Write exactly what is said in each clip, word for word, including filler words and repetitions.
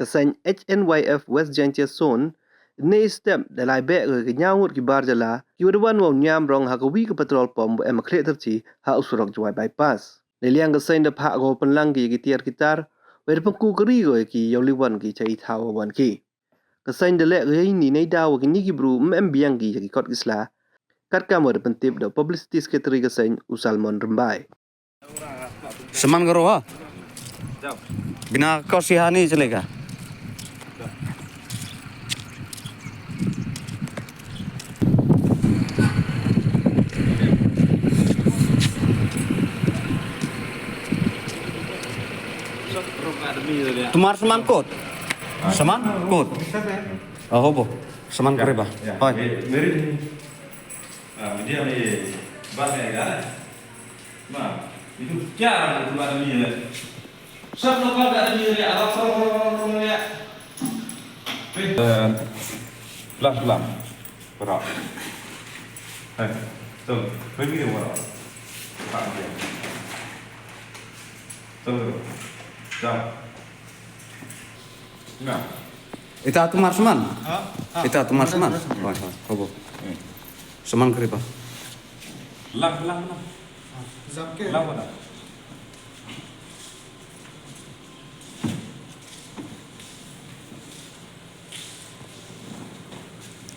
Ka seng H N Y F West Jaintia Zone, ne step da lai beh ka ïa ka ñiaw ngut ki bar jylla, ki wa da wan wow ñiam rong ha ka wi ka petrol pump wa em ha Khlieh Tyrchi ha u surok Jowai Bypass. Ne liang ka seng da phah ko pynlang ki ïa ki tiar ki tar, wa da pynku kari ko ïa ki yow liwan ki cha i thaw wa wan ki. Ka seng da leh ka ïa ini nei daw wa kini ki bru ym em biang ki ïa ki kot ki sla. Katkam wa da pyntip da u publicity secretary ka seng u Salmon Rymbai. Saman karo ha? Bina kau si hani chaleka. Tumar saman kot. Saman kot. Oh, hobo. Saman kariba. Hoi. Ah, media ni, bas ni, kan? Ma, itu cara tu ada ni, le. Sab lo ka ada ni, le, ada orang, le. Eh, pelan, pelan. Berat. Eh, tu, pergi dia orang. Tak dia. Tu, tu. Dah. Nah. Ita tumar saman. Ha? Ha. Ita tumar saman. Tumar saman. Hoi, hoi, hobo. Hmm. Saman kariba. Lang, lang, lang. Zam ke? Lang mana?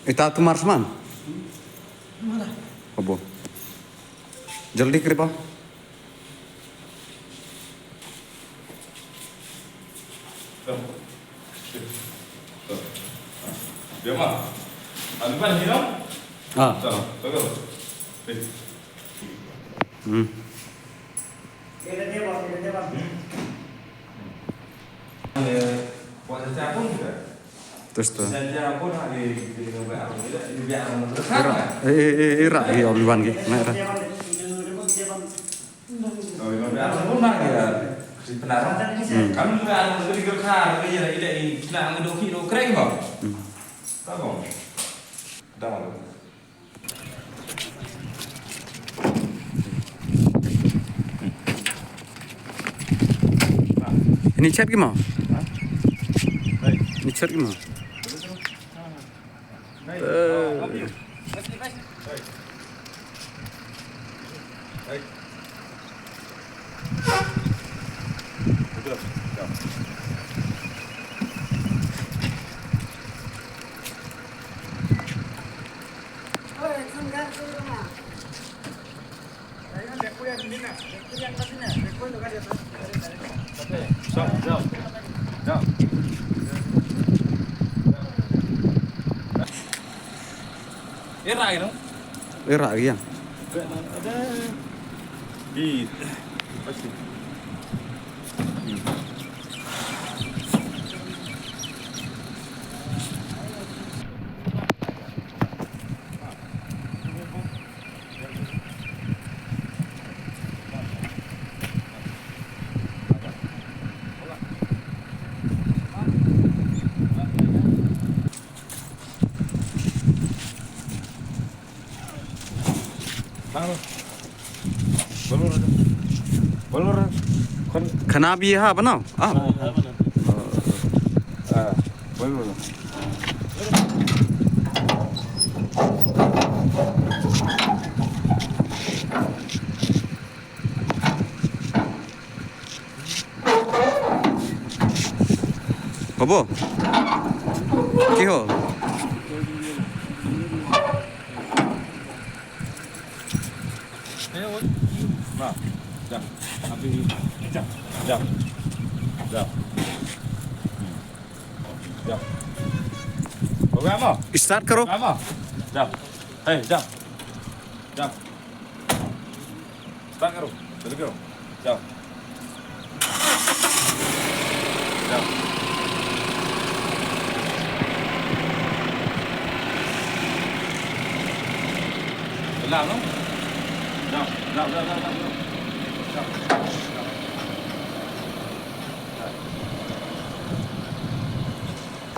Ita tumar saman. Mana? Hobo. Jaldi kariba. Dia mah. Alban hilang. Ah. Salah. Salah. Eh. Hmm. Terus tu. Ira, eh, eh, eh, ira, ya, Obi-Wan, gitu. Nah, ira. Hmm. Ini chat ki mau? Ini chat ki mau? Eh. Era, no? Era, ya. Di, pasti. Khana bi ha banau. Ah. Ah, Habo. Ki ho. Ma, ja. Abhi, ja, ja, ja. Ja. Ho gaya, ma? Start karo. Ja, ma? Ja. Hey, ja. Ja. Start karo. Chalu karo. Jao. Jao. Jao, jao, jao, jao, jao. Jao.